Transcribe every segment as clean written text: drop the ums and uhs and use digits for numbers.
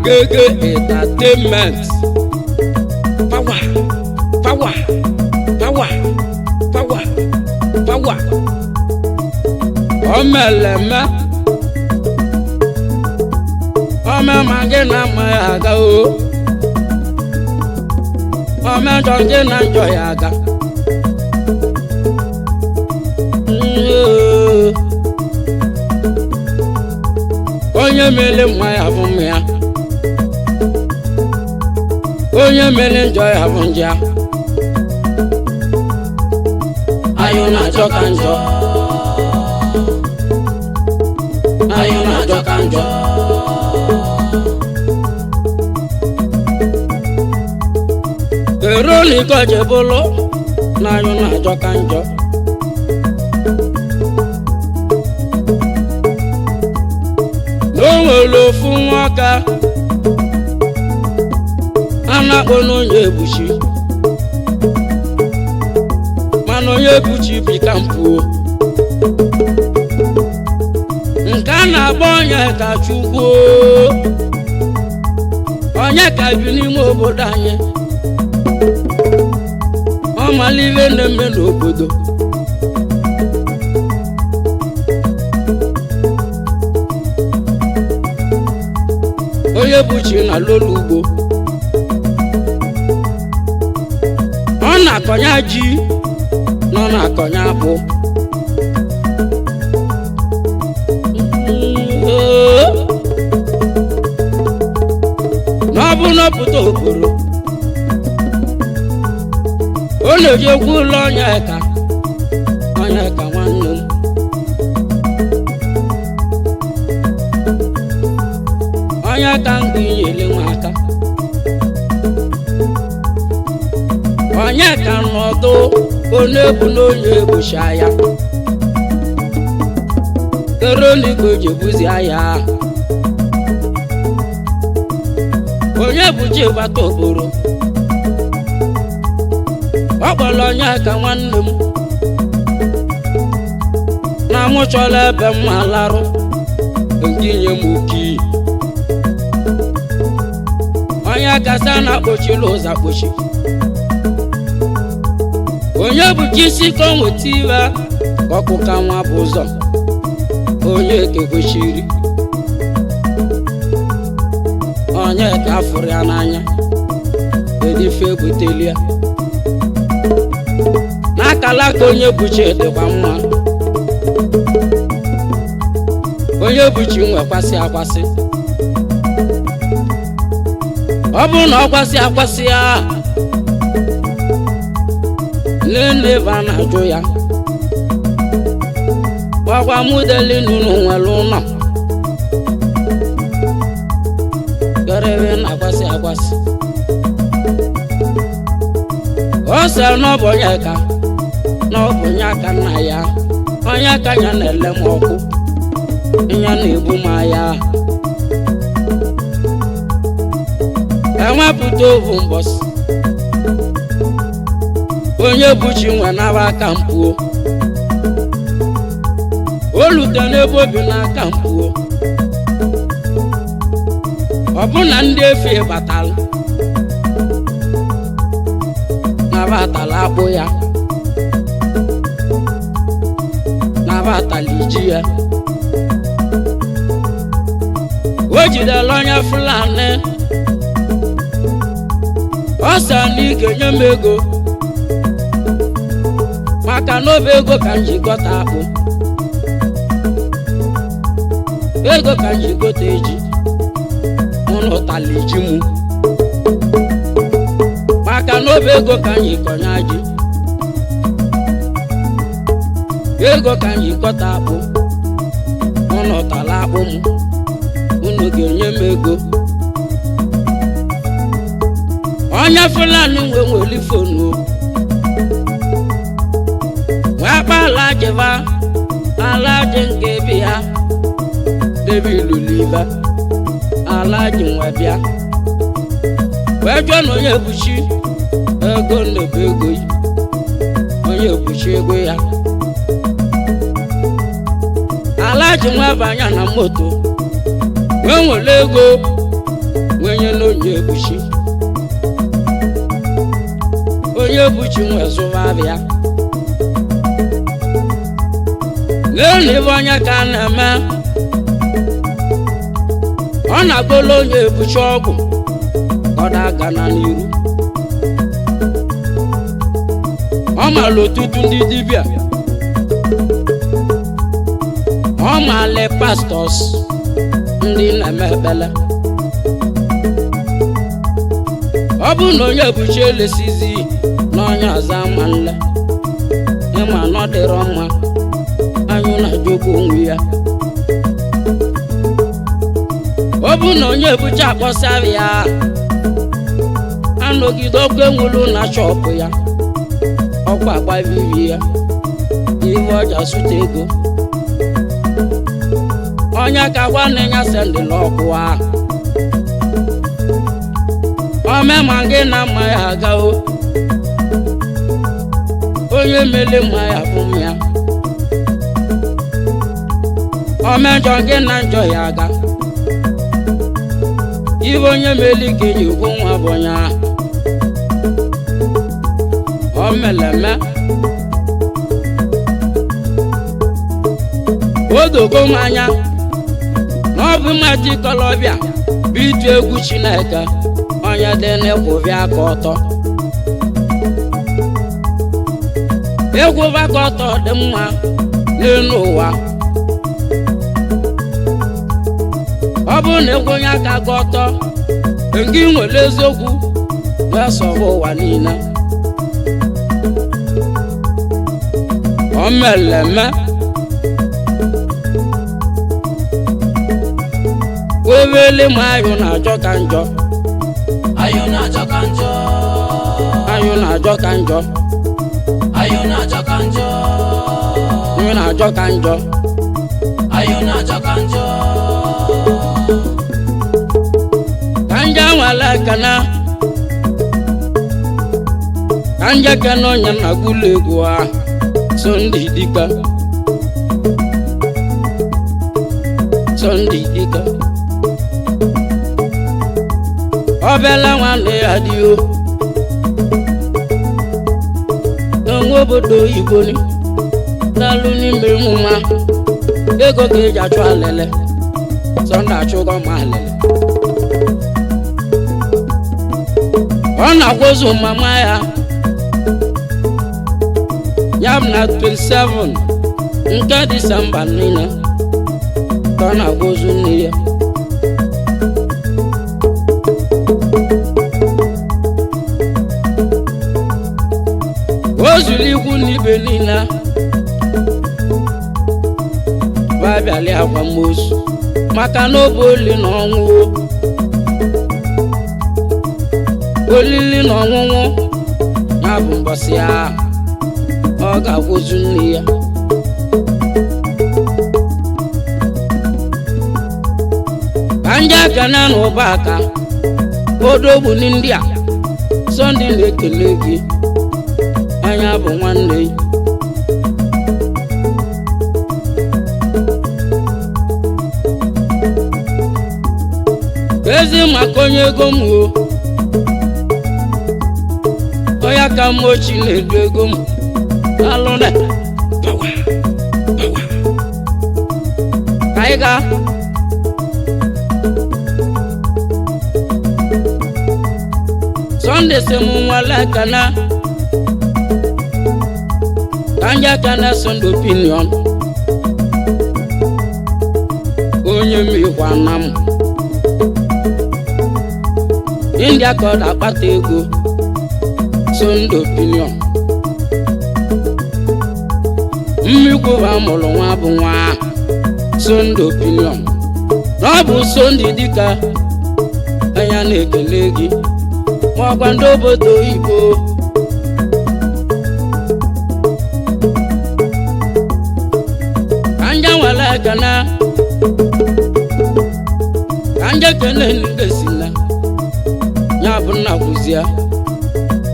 Agege Entertainment. Power, power, power, power, power. Omeleme omema gị na mma ya aga o omejọ gị na njọ ya aga. Onye mere mma ya bụ mma ya, onye mere njọ ya bụ njọ ya. Ayụ na-ajọ ka njọ, ayụ na-ajọ ka njọ. Veronica jebolo na ayụ na-ajọ ka njọ. Na o nwere ofu nwaka a na-akpọ n'onye ebuchi, mana onye ebuchi bi ka mpụo nke a na-akpọ onye ka Chukwu, onye ka bi n'ime obodo anyị. Ọ mara ibe na-eme n'obodo. Onye bụ chi na lolu ugbo, ọ na-akọnye ji na ọ na-akọnye akpụ. Na ọ bụ na ọ pụta okporo, ọ na-eji okwu ụlọ Onyeka, Onyeka nwanne m. Onyeka mgbe inyere nwa aka, Onyeka nọdụ onye bụ na onye egbochi ya. Veronica ji ebuzi ya. Onye bụ chi gbata okporo, ọ kpọrọ Onyeka nwanne m na mụ chọrọ ebe m alarụ ndị nye m oki. Onye kasị a na-akpọchiri ụzọ akpọchi. Onye bụ chi isi ka o nweta iwe ka ọkụka nwa bụ ụzọ onye kekwechiri. Onye ka afụrụ ya n'anya edife ebutelia n'akala ka onye bụ chi dịkwa mma. Onye bụ chi nwekwasị akwasị, ọ bụrụ na ọ kwasị akwasị ya nne ebe a na-ajụ ya gbakwa mudeli nunu nwere ụlọ kerebe na-akwasị akwasị. Ọ sị na ọ bụ Onyeka, na ọ bụ onye aka nna ya, onye aka ya na-ele m ọkụ, ya na-egbu m aya. Enwepụta ovu mbọsị onye bụ chi nwe naba aka mpụo, o lute n'ebe obi n'aka mpụo. Ọ bụ na ndị efe batara nabatala akpụ ya, nabatala iji ya. O jidere onye Fulani, ọ sị na ị ga-enye m ego maka na ọ bụ ego ka m ji gọta akpụ, ego ka m ji gote ji, mụ na ụtali ji mụ, maka na ọ bụ ego ka m ji kọnye ji, ego ka m ji gọta akpụ, mụ na ụtali akpụ m, unu ga-enye m ego. Onye Fulani nwe nwere fonu wee kpa ala jeva ala ji nke bi ya debe ilulive ala ji nwe bịa wee jụọ na onye buchi ego nnebe ego yi, onye buchi ego ya. Ala ji nwe banya na moto wee nwere ego Nwenye na onye ebuchi, onye ebuchi nwe zụba abịa n'elu ebe onye ka a na-eme. Ọ na-agụla onye ebuchi ọgwụ ka ọ na-aga na n'iru. Ọ maara ọtụtụ ndị dibịa, ọ maala pastors ndị na-eme ekpele. Ọ bụrụ na onye ebuchi elesizi n'ọnya ọzọ, ama nle ịma na ọ dịrọ mma. Anyụ na-ajọkwa onwe ya. Ọ bụ na onye ebuchi akpọsara ya, anọgide ọkụ enwulu na shop ya, ọkwa agbabiri ya ihe ọja sụta ego. Onye ka nwanne ya sendịla ọkụ ahụ ome ma gị na mma ya agao. Onye mele mma ya bụ m ya omejọ gị na njọ ya aga. Ibe onye meli ka eji okwu nwa bụ onye ahụ o meleme. O dogo m anya na ọ bụ mmadụ ikolobịa bụ itu egwu Chineke. Onye dị n'ịkwụbịa aka ọtọ, egwuba aka ọtọ dị mma n'elu ụwa. Ọ bụrụ na egwu onye aka gị ọtọ, gị nwere eziokwu wee sọrọ ụwa niile. O meleme wewele ma ayụ na-ajọ ka njọ. Ayọ̀ na-ajọ ka njọ. Ayụ na-ajọ ka njọ. Ayọ̀ na-ajọ ka njọ. Ayụ na-ajọ ka njọ. Ayọ̀ na-ajọ ka njọ. Ka nje nwale kana ka nje kene onye na gwụlọ egwu a. Sunday dika, Sunday dika, obele nwanne ya dị o n'onwe obodo oyibo ni dalụ n'ime nwa ego ka eji achụ alele. Sunday achụgo ma alele. Ọ na-akwazu mama ya ya bụ na 27 nke Disemba niile ka ọ na-akwazu nne ya. O zuru ikwu n'ibe niile babịali akwamozu maka na ọ bụ oli na ọnwụ, olili na ọṅụṅụ ya bụ mbọsị ahụ ọ ga-akwụzu nne ya. Ka ndị aka na n'ụba aka odogbu ndị a. Sunday na-ekele gị. Anya bụ nwanne ya. Ezi maka onye ego m o onye aka m ochi na-edu ego m alụne. Pawa, pawa. Ka anyị gaa. Sunday sị m nwale kana ka nje kana Sunday opinion onye mmekwa na m India ka ọ na-akpata ego. Sunday opinion mmikwu ba mụrụ nwa bụ nwa Sunday opinion na ọ bụ Sunday dịka anya na-ekele gị ma ọkwa ndị obodo oyibo. Ka nje nwere ekene, ka nje kene ngesina ya bụ nna kwụzie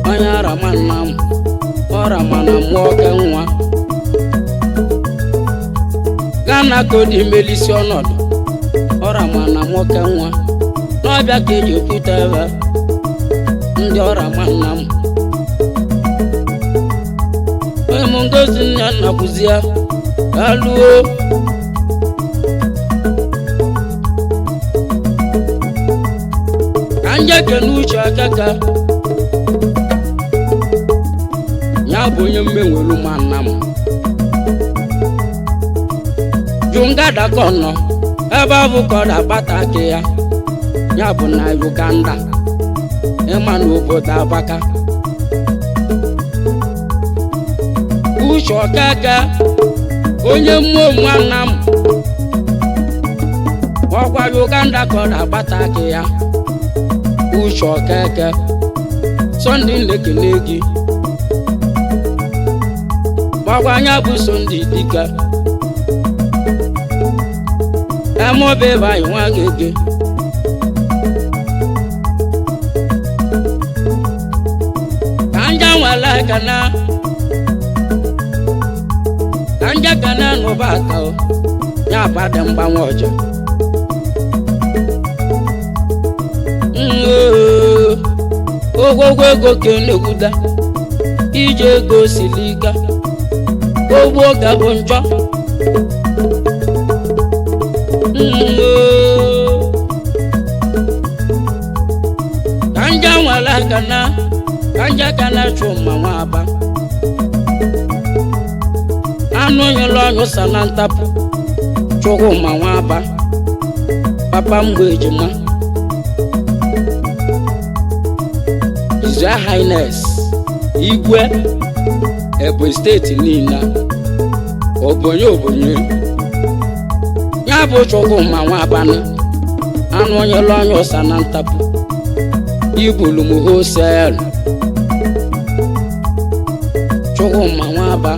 onye arama nna m ọrama na mmụọ oke nwa Gana ka ọ dị melisi ọnọdụ ọrama na nwoke nwa na N'ọbịa ka eji ekwute ebe ndị ọra nwanna m. Onye m ngozi nna nna kwụzie alụo. Ka nje kene uche akaka ya bụ onye mmenwelu nwanna m. Jungadakọ nọ ebe ọ bụ ka ọ na-akpata aka ya, ya bụ na Uganda, ịma na obodo Abaka. Uche ọkaka onye mmụọ nwanna m, ọkwa Uganda ka ọ na-akpata aka ya. Uche ọkeke Sọnde na-ekele gị, gbakwa anya bụ Sọnde dike emobe ebe anyị nwa gị. Ka nja nwere ekene, ka nja kene n'ụba aka o, ya bụ mgbanwe ọjọọ. Ogwogwo ego ka na-ekwuda ije ego siri ike, ogbo ga bụ njọ. Ka nja nwere akana, ka nja kana chụ ma nwa aba anụ nyụlụ ọnyụ sa na ntapụ chụkwụ ma nwa aba papa mgbe ejima. His Royal Highness Igwe Ebonyi steeti niile, obonye obonye ya bụ Chukwuma Nwabanị anụ onye lụ onye ụsa na ntapụ ibulu m hoselu. Chukwuma Nwaba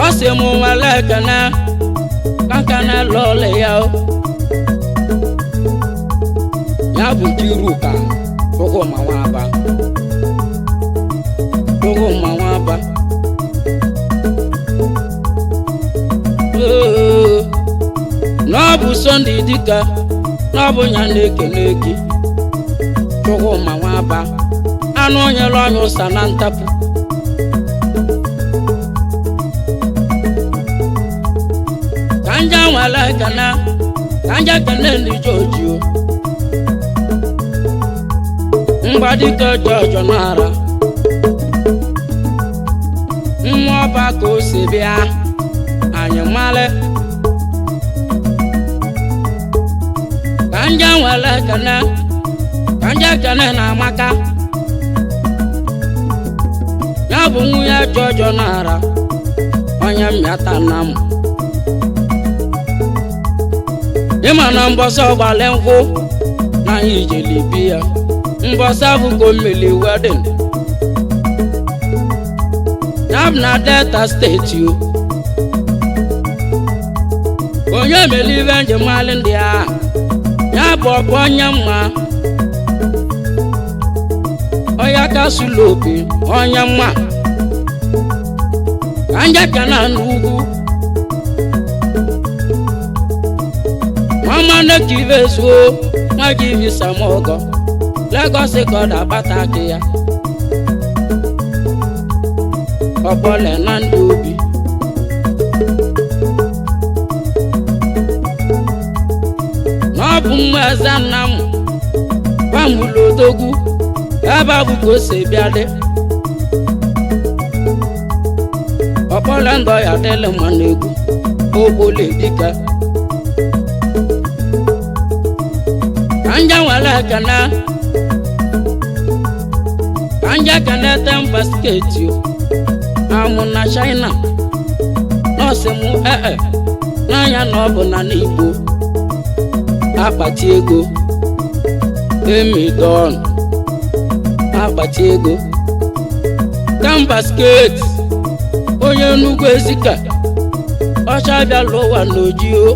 ọ sị m nwere ekene kankana lọọlị ya o. Ya bụ Nkiruka Chukwuma Nwaba, Chukwuma Nwaba. Oo, na ọ bụ Sọnde dike na ọ bụ ya na-ekele gị Chukwuma Nwaba anụ onye lụ onye ụsa na ntapụ. Ka nja nwere ekene, ka nja kene ndị joji o mgbadike jọjọ n'ara nwa ọba ka o si bịa anyị mmalị. Ka nja nwere ekene, ka nja kene na amaka ya bụ nwunye jọjọ n'ara onye mmịata nna m. Ịma na mbọsọ gbalị nkwụ na anyị ijeli bi ya mbọsọ abụgo mmeli wedin ya bụ na Delta steeti o. Onye mere ibe njem alị ndị a ya bụ ọbụ onye mma onye aka sụlụ opi onye mma ka nje ka na n'ugwu mama ne ka ibe zuo nwa gị visa m ọgọ Lagos ka ọ na-akpata aka ya ọkpọle na ndị obi na ọ bụ mma eze nna m gbamgbulu odogwu ebe a bụ ka o si bịa dị ọkpọle ndọ ya adịla mma n'egwu ogbole dike ka nje nwere ekene, ka nje ekene temba steeti o amụ na China nọọsị mụ ee n'anya na ọ bụ na n'Igbo akpati ego emidon akpati ego temba steeti onye Enugu Ezike ọcha bịala ụwa n'oji o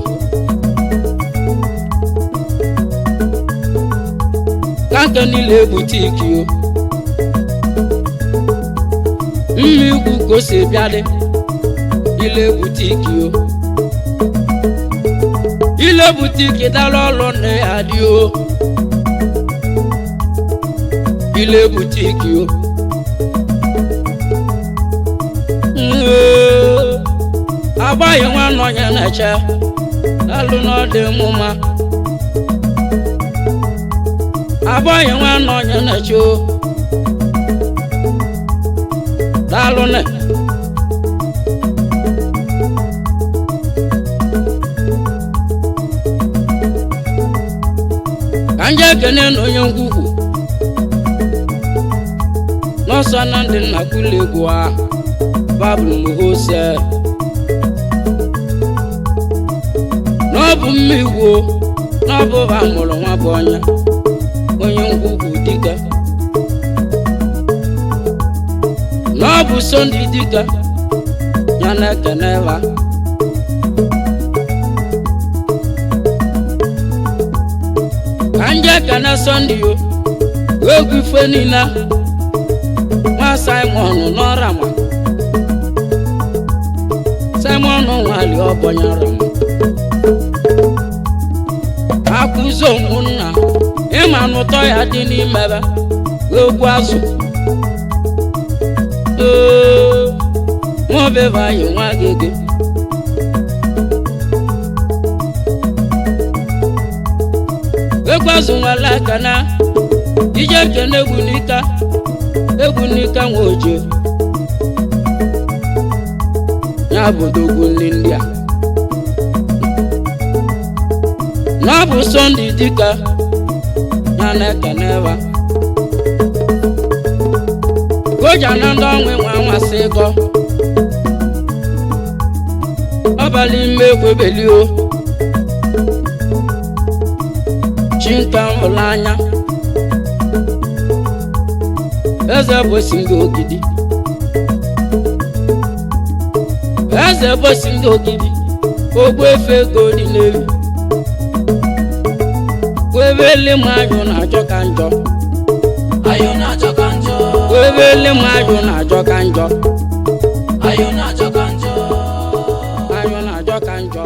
ka nke niile butiki o mma ikwu ka o si bịa dị ile butiki o. Ile butiki dara ọlụ na ya dị o. Ile butiki o. Agbaghị nwa nọ ya na-eche alụ n'ọdị mụma. Agbaghị nwa nọ ya na-eche o. Daalụ ne. Ka nje ekene na onye ngwugwu n'ọsọ na ndị nna kwụlụ egwu a babụl mhose n'ọbụ mma igwo n'ọbụ ba mụrụ nwa bụ onye onye ngwugwu dike n'ọbụ Sunday dike ya na-ekene ba. Ka nje ekene Sunday o egwu ife niile nwa Simon n'ọrama Simon nwali ọbọnyere m akụzi ụmụnna ịma n'ụtọ ya dị n'imebe egwu azụ ee nwaobebaghị nwa gege egwu azụ nwere akana ije kene egwu n'ike egwu n'ike nwa oje ya bụ dogwu ndị ndị a n'ọbụ Sunday dike ya na-ekene ebe koja na ndị ọnwụ nwa nmasị ịgọ ọbala ime ekwebelio chinka mụrụ anya eze bosi ndị ogidi eze bosi ndị ogidi ogbu efe ego dị n'elu kwebele m anyụ na-ajọ ka njọ Ayọ̀ na-ajọ ka njọ. kwebele m anyụ na-ajọ ka njọ Ayọ̀ na-ajọ ka njọ. anyụ na-ajọ ka njọ.